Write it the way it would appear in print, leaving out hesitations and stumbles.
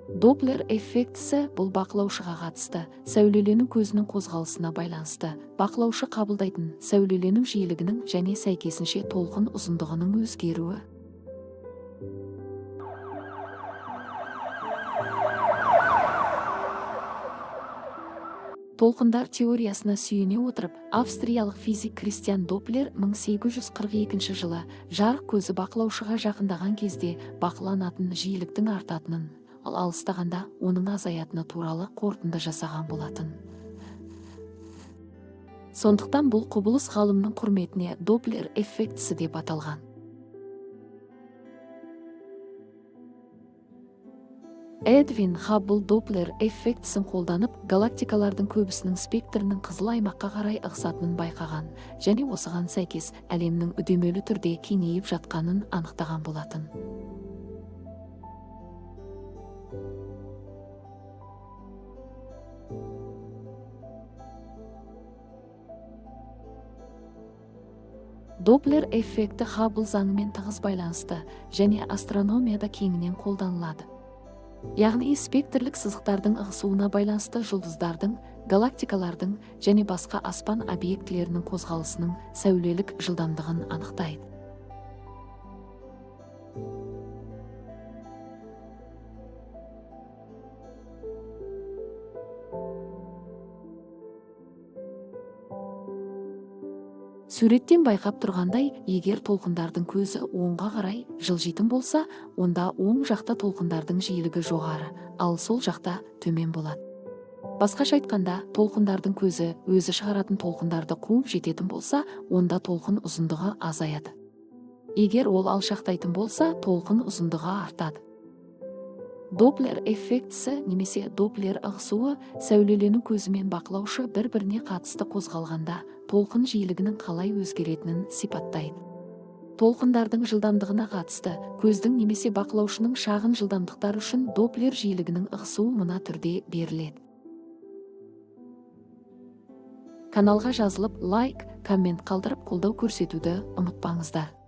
Доплер эффектісі – бұл бақылаушыға қатысты сәулелену көзінің қозғалысына байланысты бақылаушы қабылдайтын сәулелену жиілігінің және сәйкесінше толқын ұзындығының өзгеруі. Толқындар теориясына сүйене отырып, австриялық физик Кристиан Доплер 1842 жылы жарық көзі бақылаушыға жақындаған кезде бақыланатын жиіліктің артатынын, ал алыстағанда оның азаятыны туралы қорытынды жасаған болатын. Сондықтан бұл құбылыс ғалымның құрметіне Доплер эффектісі деп аталған. Эдвин Хаббл Доплер эффектісін қолданып, галактикалардың көбісінің спектрінің қызыл аймаққа қарай ығысатынын байқаған және осыған сәйкес әлемнің үдемелі түрде кеңейіп жатқанын анықтаған болатын. Доплер эффекті Хаббл заңымен тығыз байланысты және астрономияда кеңінен қолданылады. Яғни спектрлік сызықтардың ығысуына байланысты жұлдыздардың, галактикалардың және басқа аспан объектілерінің қозғалысының сәулелік жылдамдығын анықтайды. Суреттен байқап тұрғандай, егер толқындардың көзі оңға қарай жылжитын болса, онда оң жақта толқындардың жиілігі жоғары, ал сол жақта төмен болады. Басқаша айтқанда, толқындардың көзі өзі шығаратын толқындарды қуып жететін болса, онда толқын ұзындығы азаяды. Егер ол алшақтайтын болса, толқын ұзындығы артады. Доплер эффектісі немесе Доплер ығысуы – сәулелену көзі мен бақылаушы бір-біріне қатысты қозғалғанда толқын жиілігінің қалай өзгеретінін сипаттайды. Толқындардың жылдамдығына қатысты көздің немесе бақылаушының шағын жылдамдықтары үшін Доплер жиілігінің ығысуы мына түрде беріледі. Каналға жазылып, лайк, коммент қалдырып, қолдау көрсетуді ұмытпаңыздар.